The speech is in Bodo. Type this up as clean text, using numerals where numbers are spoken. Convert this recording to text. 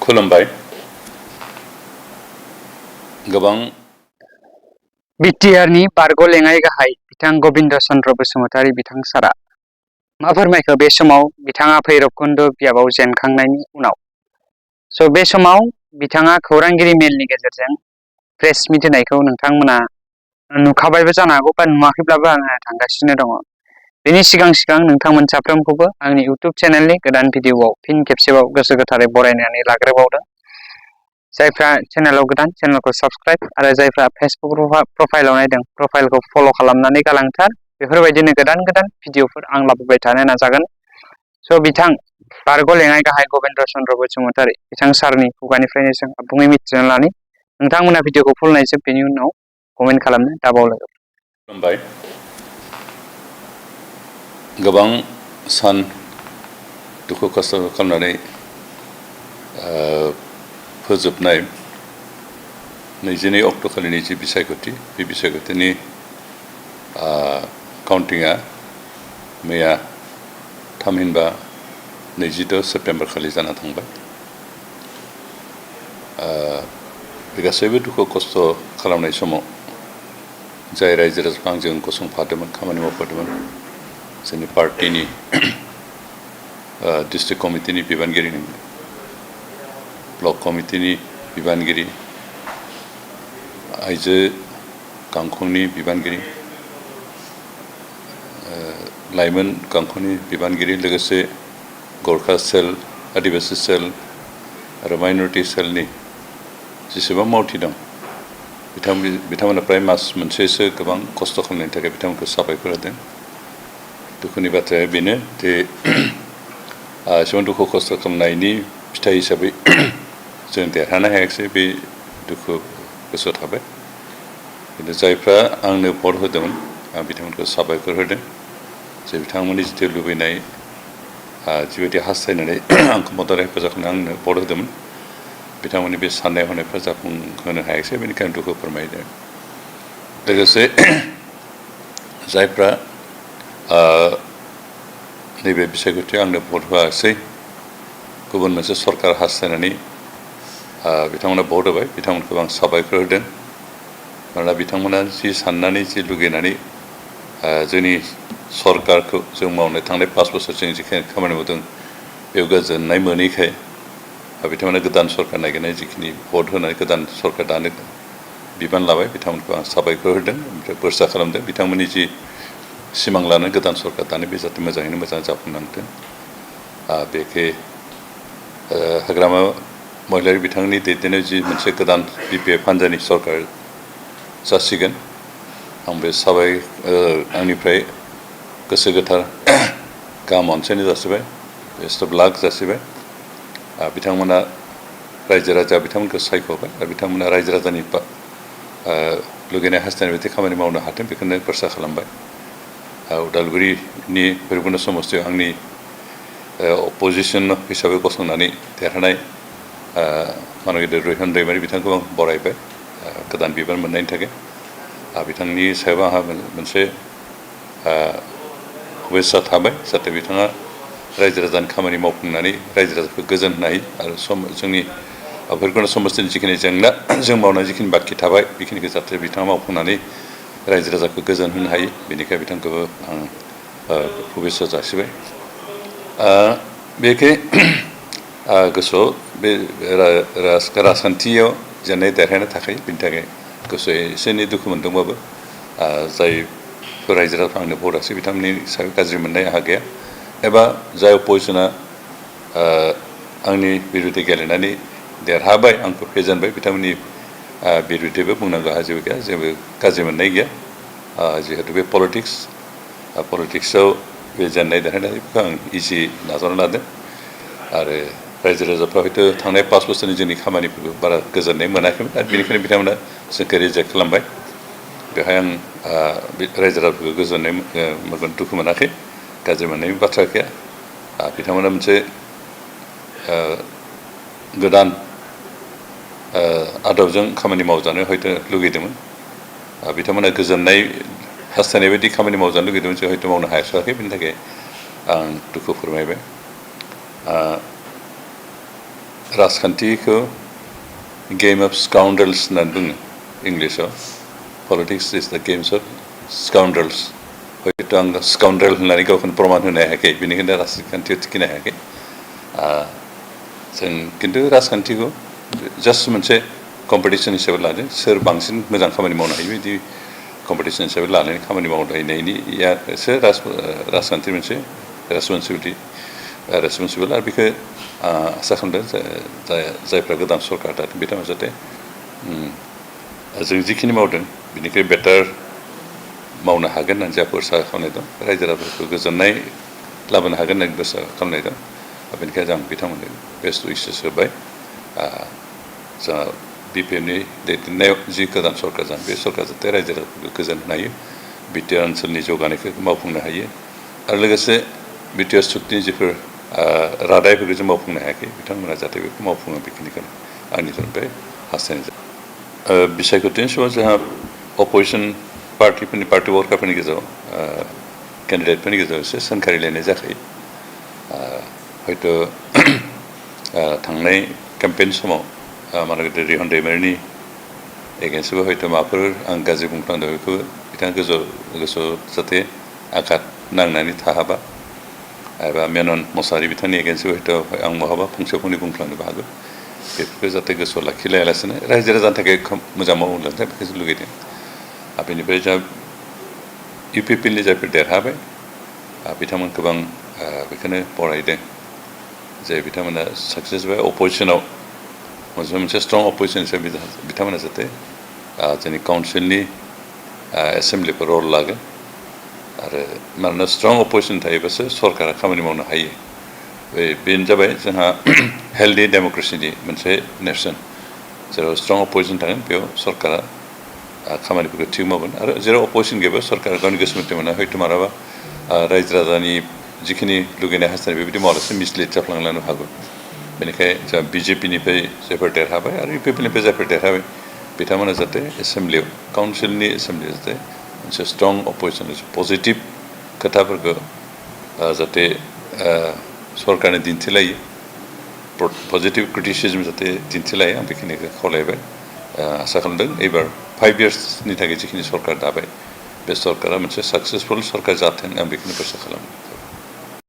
खुलुमबाय गोबां बिटिआरनि बारग' लेङाइ गाहाय बिथां गबिन्द चन्द्र बसुमतारी बिथां सारा मा फोरमायखो बे समाव बिथाङा भैरबकुन्द बियाबाव जेनखांनायनि उनाव बे समाव बिथाङा खौरांगिरि मेलनि गेजेरजों प्रेस मिट होनायखौ नोंथांमोना नुखाबायबो जानो हागौ बा नुवाखैब्लाबो आङो थांगासिनो दङ। बेनि सिगां नोंथांमोन साफ्रोमखौबो आंनि इउटुब चेनेलनि गोदान भिडिअआव फिन खेबसेबाव गोसो गोथारै बरायनानै लाग्रोबावदों। जायफ्रा चेनेलाव गोदान चेनेलखौ साबस्क्राइब आरो जायफ्रा फेसबुक प्रफाइलाव नायदों प्रफाइलखौ फल' खालामनानै गालांथार। बेफोरबायदिनो गोदान भिडिअफोर आं लाबोबाय थानो नाजागोन। बिथां बारग' लेङाइ गाहाय गबिन्द चन्द्र बसुमतारी बिथां सारनि खुगानिफ्रायनो जों आबुङै मिथिना लानि। नोंथांमोना भिडिअखौ फुल नायजोब बेनि उनाव कमेन्ट खालामनो दाबावलाय। खुलुमबाय गोबां सान दुखु खस्थ' खालामनानै फोजोबनाय 22 अक्ट' खालिनि जि बिसायख'थि बे बिसायख'थिनि काउन्टिंआ मैया थामहिनबा 26 सेप्तेम्बर खालि जाना थांबाय। बे गासैबो दुखु खस्थ' खालामनाय समाव जाय रायजो राजाखौ आंजों गसंफादोंमोन खामानि मावफादोंमोन जोंनि पार्टिनि डिस्ट्रिक्ट कमिटिनि बिबानगिरि ब्लक कमिटिनि बिबानगिरि आइजो गांखंनि बिबानगिरि लाइमोन गांखंनि बिबानगिरि लोगोसे गोरखा सेल आदिबासि सेल आरो माइनरिटि सेलनि जेसेबां मावथि दं बिथांमोना प्राय मास मोनसेसो गोबां खस्थ' खालामनायनि थाखाय बिथांमोनखौ साबायखर होदों। दुखुनि बाथ्राया बेनो जे एसेबां दुखु खस्थ' खालामनायनि फिथाइ हिसाबै जों देरहानो हायाखिसै। बे दुखु गोसोआव थाबाय। खिन्थु जायफ्रा आंनो भट होदोंमोन आं बिथांमोनखौ साबायखर होदों जे बिथांमोननि जिथु लुबैनाय जिबायदि हास्थायनानै आंखौ मदद हेफाजाब खालामनो आंनो भट होदोंमोन बिथांमोननि बे साननाय हनायफ्रा जाफुंहोनो हायाखिसै। बेनिखायनो दुखु फोरमायदों। लोगोसे जायफ्रा नैबे बिसायख'थियाव आंनो भट होआसै गुबुन मोनसे सरकार हास्थायनानै बिथांमोना भट होबाय बिथांमोनखौ आं साबायखर होदों। मानोना बिथांमोना जि साननानै जि लुगैनानै जोंनि सरकारखौ जों मावनो थांनाय 5 बोसोर जों जिखिनि खामानि मावदों बेयाव गोजोननाय मोनैखाय बिथांमोना गोदान सरकार नागिरनाय जिखिनि भट होनानै गोदान सरकार दानो बिबान लाबाय बिथांमोनखौ आं साबायखर होदों। ओमफ्राय बोरसा खालामदों बिथांमोननि जि सिमां लानानै गोदान सरकार दानो बे जाहाथे मोजाङैनो मोजां जाफुंनांथों। बेखे हाग्रामा महिलारि बिथांनि दैदेननाय जि मोनसे गोदान BPF हान्जानि सरकार जासिगोन आं बे आंनिफ्राय गोसो गोथार गाहाम अनसायनाय जासिबाय बेस्ट अफ लाक जासिबाय। बिथांमोना रायजो राजा बिथांमोनखौ सायख'बाय आरो बिथांमोना रायजो राजानि लुगैनाय हास्थायनाय बायदि खामानि मावनो हाथों बेखौनो बोरसा खालामबाय। उदालगुरिनि भैरबकुन्द समस्तियाव आंनि अपोजिसन हिसाबै गसंनानै देरहानाय मानगिदिर रहिन दैमारि बिथांखौ आं बरायबाय गोदान बिबान मोननायनि थाखाय। बिथांनि सायाव आंहा मोनसे शुभेच्छा थाबाय जाहाथे बिथाङा रायजो राजानि खामानि मावफुंनानै रायजो राजाखौ गोजोन होनो हायो आरो जोंनि भैरबकुन्द समस्तिनि जिखिनि जेंना जों मावनाय जिखिनि बाखि थाबाय बेखिनिखौ जाहाथे बिथाङा मावफुंनानै रायजो राजाखौ गोजोन होनो हायो बेनिखाय बिथांखौबो आं शुभेच्छा जासिबाय। बेखे गोसोआव बे राजखान्थियाव जेननाय देरहानो थाखाय बिनि थाखाय गोसोआव एसे एनै दुखु मोनदोंबाबो जायफोर रायजो राजाफ्रा आंनो भट होआसै बिथांमोननि सायाव गाज्रि मोननाय आंहा गैया। एबा जाय अपोजिसना आंनि बिरुद्धै गेलेनानै देरहाबाय आंखौ फेजेनबाय बिथांमोननि बिरुद्धैबो बुंनांगौ आंहा जेबो गैया जेबो गाज्रि मोननाय गैया। जिहेतु बे पलिटिक्सआव बे जेननाय देरहानायखौ आं इजि नाजावना लादों आरो रायजो राजाफ्रा हयथ' थांनाय 5 बोसोरनि जोंनि खामानिफोरखौ बारा गोजोननाय मोनाखैमोन आरो बेनिखायनो बिथांमोना जोंखौ रिजेक्ट खालामबाय। बेवहाय आं रायजो राजाफोरखौ गोजोननाय मोनगोन दुखु मोनाखै गाज्रि मोननायनि बाथ्रा गैया। बिथांमोना मोनसे गोदान आदबजों खामानि मावजानो हयथ' लुगैदोंमोन। बिथांमोना गोजोननाय हास्थायनाय बायदि खामानि मावजानो लुगैदोंमोन जों हयथ' मावनो हायासै बेनि थाखाय आं दुखु फोरमायबाय। राजखान्थिखौ गेम अफ स्काउन्डल्स होननानै बुङो इंलिसाव पलिटिक्स इज द गेम्स अफ स्काउन्डल्स हयथ' आं स्काउन्डल होननानै गावखौनो प्रमान होनो हायाखै बेनिखायनो राजखान्थियाव थिखिनो हायाखै जों खिन्थु राजखान्थिखौ जास्ट मोनसे कम्पिटिसन हिसाबै लादों सोर बांसिन मोजां खामानि मावनो हायो बिदि कम्पिटिसन हिसाबै लानानै खामानि मावलायनायनियासो राजखान्थि मोनसे रेसपन्सिबोल आरो बेखौ आसा खालामदों जायफ्रा गोदान सरकार दादों बिथांमोना जाहाथे जों जिखिनि मावदों बिनिख्रुइ बेटार मावनो हागोन होननानै जोंहा आसा खालामनाय दं रायजो राजाफोरखौ गोजोननाय लाबोनो हागोन होननानै आसा खालामनाय दं बेनिखायनो आं बिथांमोननो बेस्ट उइसेस होबाय जोंहा BPFनि दैदेननायाव जि गोदान सरकार जागोन बे सरकार जाहाथे रायजो राजाफोरखौ गोजोन होनो हायो बिटिआर ओनसोलनि जौगानायखौ मावफुंनो हायो आरो लोगोसे बिटिआर सुक्तिनि जिफोर रादायफोरखौ जों मावफुंनो हायाखै बिथांमोना जाहाथे बेखौ मावफुङो बेखिनिखौनो आंनि तरफनिफ्राय हास्थायनाय जाबाय बिसायख'थिनि समाव जोंहा अपोजिसन पार्टि वर्कारफोरनि गेजेराव केन्डिडेटफोरनि गेजेराव एसे सोंखारिलायनाय जाखायो हयथ' थांनाय केम्पेइन समाव मानगेन्द्र रिहन दैमारिनि एगेन्स्टबो हयथ' माबाफोर आं गाज्रि बुंफ्लांदों बेखौ बिथाङा गोसोआव जाहाथे आघात नांनानै थाहाबा एबा मेनन मुसाहारि बिथांनि एगेन्स्टबो हयथ' आं बहाबा फंसे फंनै बुंफ्लांनोबो हागौ बेफोरखौ जाहाथे गोसोआव लाखिलायालासिनो रायजो राजानि थाखाय मोजां मावनो बेखौ लुगैदों बेनिफ्राय जोंहा UPPनि जायफोर देरहाबाय बिथांमोनखौ आं बेखौनो बरायदों जे बिथांमोना साक्सेस जाबाय अपोजिसनाव मोनसे स्ट्रं अपोजिसन हिसाबै बिथांमोना जाहाथे जोंनि काउन्सिलनि एसेम्ब्लिफोर रल लागोन आरो मानोना स्ट्रं अपोजिसन थायोबासो सरकारा खामानि मावनो हायो बेनो जाबाय जोंहा हेल्दि डेम'क्रेसिनि मोनसे नेरसोन जेराव स्ट्रं अपोजिसन थागोन बेयाव सरकारा खामानिफोरखौ थिग मावगोन आरो जेराव अपोजिसन गैयाबा सरकारा गावनि गोसो मथे मोना हयथ' मालाबा रायजो राजानि जिखिनि लुगैनाय हास्थायनाय बेबायदि मावलासे मिसलिड जाफ्लांनो हागौ बेनिखायनो जोंहा BJPनिफ्राय जायफोर देरहाबाय आरो UPPनिफ्राय जायफोर देरहाबाय बिथांमोना जाहाथे एसेम्ब्लियाव काउन्सिलनि एसेम्ब्लियाव जाहाथे मोनसे स्ट्रं अपोजिसन पजिटिभ खोथाफोरखौ जाहाथे सरकारनो दिन्थिलायो पजिटिभ क्रिटिसिजम जाहाथे दिन्थिलायो आं बेखिनिखौ खावलायबाय आसा खालामदों एबार 5 इयार्सनि थाखाय जिखिनि सरकार दाबाय बे सरकारा मोनसे साक्सेसफुल सरकार जाथों आं बेखिनि आसा खालामो